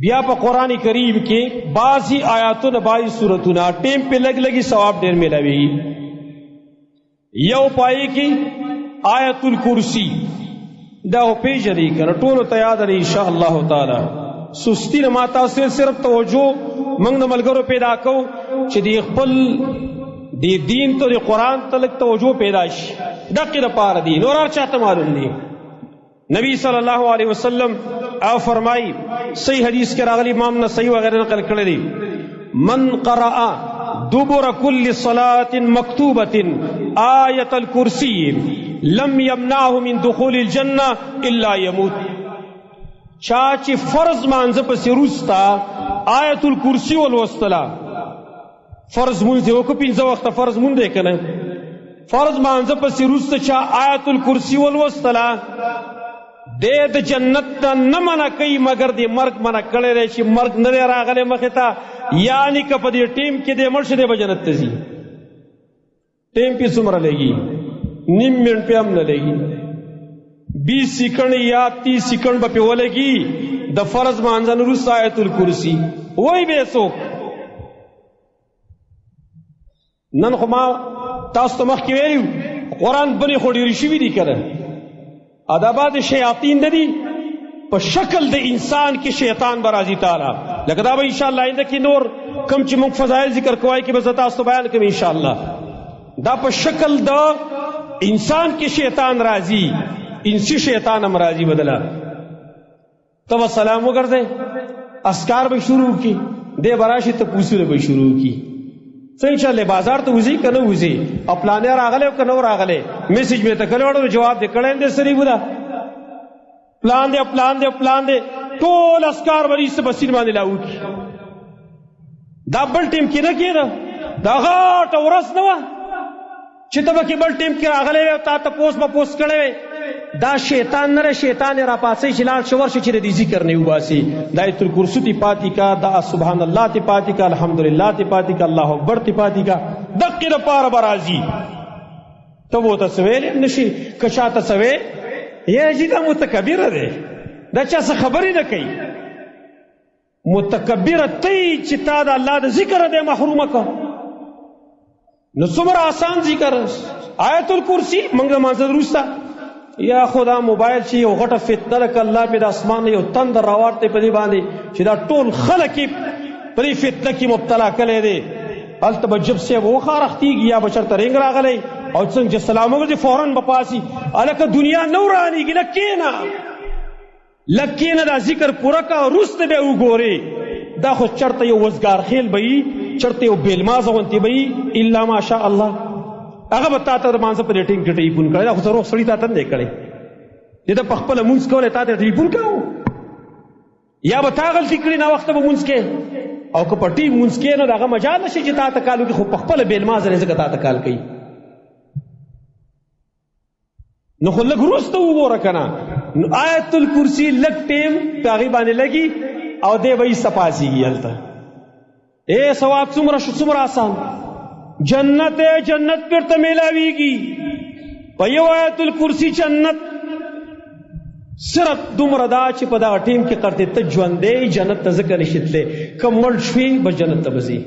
بیا په قران کریم کې بعضی آیاتونه، بعضی سورتونه ټیم په لګ لګي ثواب ډیر ملاوي. یو پای کې آیت الکرسی، دا پیژنې کنه، ټول ته یاد لري ان شاء الله تعالی. سستی نه ما تاسو صرف توجه موږ د ملګرو پیدا کو چې دی خپل دی دین ته، دی قران ته لږ توجه پیدا شي، دقه د پاره دی، نور هر چاته معلوم دی. نبی صلی الله علیه وسلم او فرمای، صحیح حدیث کې راغلی، امام نسائی وغیرہ نقل کړی دی، من قرأ دبر كل صلاة مكتوبة آية الكرسي لم يمنعه من دخول الجنة إلا يموت. چا چې فرض مانځه پسې روستا آیت الکرسی ولوستله، فرض مونځ یې وکړو، پنځه وخته فرض مونځ دی که نه، فرض مانځه پسې روسته چا آیت الکرسی ولوستله، دی د جنت ته نه منع کوي مګر د مرګ منع کړی دی چې مرګ نه دی راغلی مخې ته، یعنی که په دې ټیم کې دی مړ شي، دی به جنت ته ځي. ټیم پې څومره لګي؟ نیم منټ پې هم نه لګي، 20 سیکنډ یا 30 سیکنډ به پې ولګي. د فرض مانځه نه وروسته آیت الکرسي وایي به څوک. نن خو ما تاسو ته مخکې ویلي، قرآن بلې خو ډېرې شوي دي که نه، دا بعضې شیاطین نه دي، په شکل د انسان کې شیطان به راځي تعالی، لکه دا به انشاءالله آینده کې نور کوم چې موږ فضایل ذکر کوی کې به زه تاسو ته بیان کوم انشاءالله. دا په شکل د انسان کې شیطان راځي، انسی شیطان هم راځي. بدله ته به سلام وګرځې، اسکار به شروع کی، دی به راشي ته پوسونه به شروع کی، څنګه چلې، بازار ته وځي که نه وځي، او پلانې راغلی او که نه راغلی، میسج مې ته کړی وړو، جواب دې کړی دی، سړي بودا پلان دی، پلان دی، پلان دی، ټول اسکار به یې بسین باندې لاو کی. دا بل ټیم کې نه کېده، دا غاټه ورځ نه وه چې ته به کې بل ټیم کې راغلی وې او تا ته پوس به پوس کړی وې. دا شیطان نه، شیطان یې راپاڅوي چې لاړ شه، ورشه چې د دې ذکر نه وباسي. دا آیت الکرسي تی پاتې کا، دا سبحان الله تی پاتې کا، الحمدلله تی پاتې کا، الله اکبر تی پاتې کا، دقې دپاره به راځي. ته به ورته څه ویلی هم نشي، که چا ته څه ویې، یا جي دا متکبره دی، دا چا څه خبرې نه کوي. متکبر ته چې تا د الله د ذکر دی محرومه کړ، نو څومره آسان ذکر آیت الکرسی. موږ لمانځه وروسته یا خدا موبایل چې یو غټه فتنه ده، که الله پې د اسمان یو تندر راوارته په دې باندې چې دا ټول خلک یې په دې فتنه کې مبتلا کړی دی، هلته به جب صاحب وخارښتېږي یا به چېرته رنګ راغلی او څنګه چې سلام وګرځي فوراً به پاسي. هلکه دنیا نه ورانېږي، لږ کښېنه، لږ کښېنه، دا ذکر پوره که، وروسته بیا وګورې. دا خو چرته یو وزګار خیل به وي، چرته یو بېلمازه غوندې به وي، الا ماشاء الله، هغه به تا ته د مانځه په دې ټیم کې ټلیفون کړی. دا خو څه روغ سړي تا ته نه دی کړی، دې ته په خپله مونځ کولی، تا ته ټلیفون کاوه، یا به تا غلطي کړې، ناوخته به مونځ کې، او که په ټیم مونځ کې نو د هغه مجال نه شي چې تا ته کال وکړي، خو په خپله بېلمازه دی ځکه تا ته کال کوي. نو خو لږ وروسته وګوره که نه. نو آیت الکرسي لږ ټیم په هغې باندې لګي او دی به یې سپاسېږي هلته. ای ثواب څومره شو، څومره آسان، جنت جنت پرته میلاویږي په یو آیت الکرسی جنت. صرف دومره دا چې په دغه ټیم کې قرته ته ژوندی جنت ته ځکه نشي تللی، که مړ شوې به جنت ته به ځې.